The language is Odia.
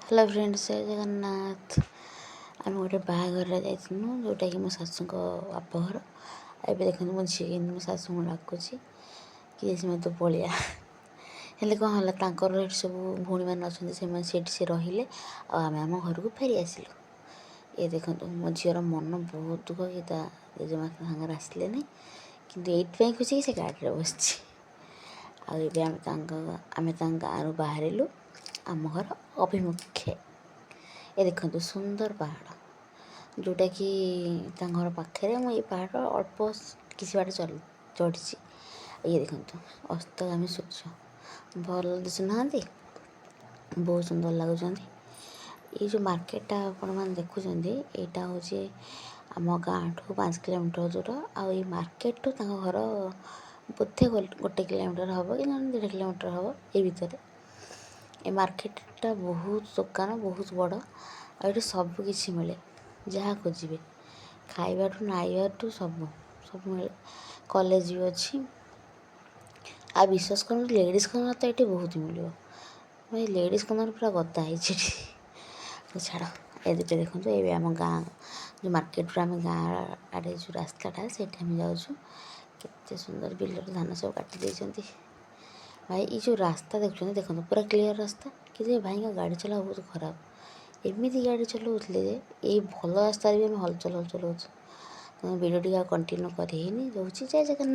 ହ୍ୟାଲୋ ଫ୍ରେଣ୍ଡସ୍, ଜୟ ଜଗନ୍ନାଥ। ଆମେ ଗୋଟେ ବାହାଘରରେ ଯାଇଥିଲୁ, ଯେଉଁଟାକି ମୋ ଶାଶୁଙ୍କ ବାପଘର। ଏବେ ଦେଖନ୍ତୁ, ମୋ ଝିଅ କେମିତି ମୋ ଶାଶୁଙ୍କୁ ଡାକୁଛି କି ଜେଜେମା, ତୁ ପଳିଆ। ହେଲେ କ'ଣ ହେଲା, ତାଙ୍କର ଏଠି ସବୁ ଭଉଣୀମାନେ ଅଛନ୍ତି, ସେମାନେ ସେଇଠି ସେ ରହିଲେ ଆଉ ଆମେ ଆମ ଘରକୁ ଫେରି ଆସିଲୁ। ଏ ଦେଖନ୍ତୁ, ମୋ ଝିଅର ମନ ବହୁତ ଦୁଃଖ କି ତା ଜେଜେମା ସାଙ୍ଗରେ ଆସିଲେନି, କିନ୍ତୁ ଏଇଥିପାଇଁ ଖୁସି କି ସେ ଗାଡ଼ିରେ ବସିଛି। ଆଉ ଏବେ ଆମେ ତାଙ୍କ ଗାଁରୁ ବାହାରିଲୁ ଆମ ଘର ଅଭିମୁଖେ। ଏ ଦେଖନ୍ତୁ ସୁନ୍ଦର ପାହାଡ଼, ଯେଉଁଟାକି ତାଙ୍କ ଘର ପାଖରେ। ମୁଁ ଏଇ ପାହାଡ଼ ଅଳ୍ପ କିଛି ବାଟ ଚଢ଼ିଛି। ଇଏ ଦେଖନ୍ତୁ ଅସ୍ତଗାମୀ ସୂର୍ଯ୍ୟ, ଭଲ ଦିଶୁନାହାନ୍ତି? ବହୁତ ସୁନ୍ଦର ଲାଗୁଛନ୍ତି। ଏଇ ଯେଉଁ ମାର୍କେଟଟା ଆପଣମାନେ ଦେଖୁଛନ୍ତି, ଏଇଟା ହେଉଛି ଆମ ଗାଁଠୁ 5 କିଲୋମିଟର ଦୂର। ଆଉ ଏଇ ମାର୍କେଟଠୁ ତାଙ୍କ ଘର ବୋଧେ 1 କିଲୋମିଟର ହେବ କି ନହେଲେ 1.5 କିଲୋମିଟର ହେବ, ଏଇ ଭିତରେ। ଏ ମାର୍କେଟଟା ବହୁତ ଦୋକାନ, ବହୁତ ବଡ଼ ଆଉ ଏଠି ସବୁ କିଛି ମିଳେ। ଯାହା ଖୋଜିବେ, ଖାଇବାଠୁ ନାଇବାଠୁ ସବୁ ସବୁ ମିଳେ। କଲେଜ ବି ଅଛି। ଆଉ ବିଶ୍ୱାସ କରନ୍ତୁ, ଲେଡ଼ିଜ୍ କର୍ଣ୍ଣର ତ ଏଠି ବହୁତ ମିଳିବ ଭାଇ। ଲେଡ଼ିଜ୍ କର୍ଣ୍ଣର ପୁରା ଗଦା ହେଇଛି ଏଠି। ଛାଡ଼, ଏ ଦୁଇଟା ଦେଖନ୍ତୁ। ଏବେ ଆମ ଗାଁ ଯେଉଁ ମାର୍କେଟରୁ ଆମେ ଗାଁ ଆଡ଼େ ଯେଉଁ ରାସ୍ତାଟା, ସେଇଠି ଆମେ ଯାଉଛୁ। କେତେ ସୁନ୍ଦର ବିଲରେ ଧାନ ସବୁ କାଟି ଦେଇଛନ୍ତି ଭାଇ। ଏଇ ଯେଉଁ ରାସ୍ତା ଦେଖୁଛନ୍ତି, ଦେଖନ୍ତୁ, ପୁରା କ୍ଲିଅର ରାସ୍ତା, କିନ୍ତୁ ଏ ଭାଇଙ୍କ ଗାଡ଼ି ଚଲା ବହୁତ ଖରାପ। ଏମିତି ଗାଡ଼ି ଚଲାଉଥିଲେ ଯେ ଏଇ ଭଲ ରାସ୍ତାରେ ବି ଆମେ ହଲଚଲ ହଲଚଲ ହେଉଛୁ। ଭିଡ଼ିଓ ଟିକେ ଆଉ କଣ୍ଟିନ୍ୟୁ କରି ହେଇନି। ରହୁଛି, ଜୟ ଜଗନ୍ନାଥ।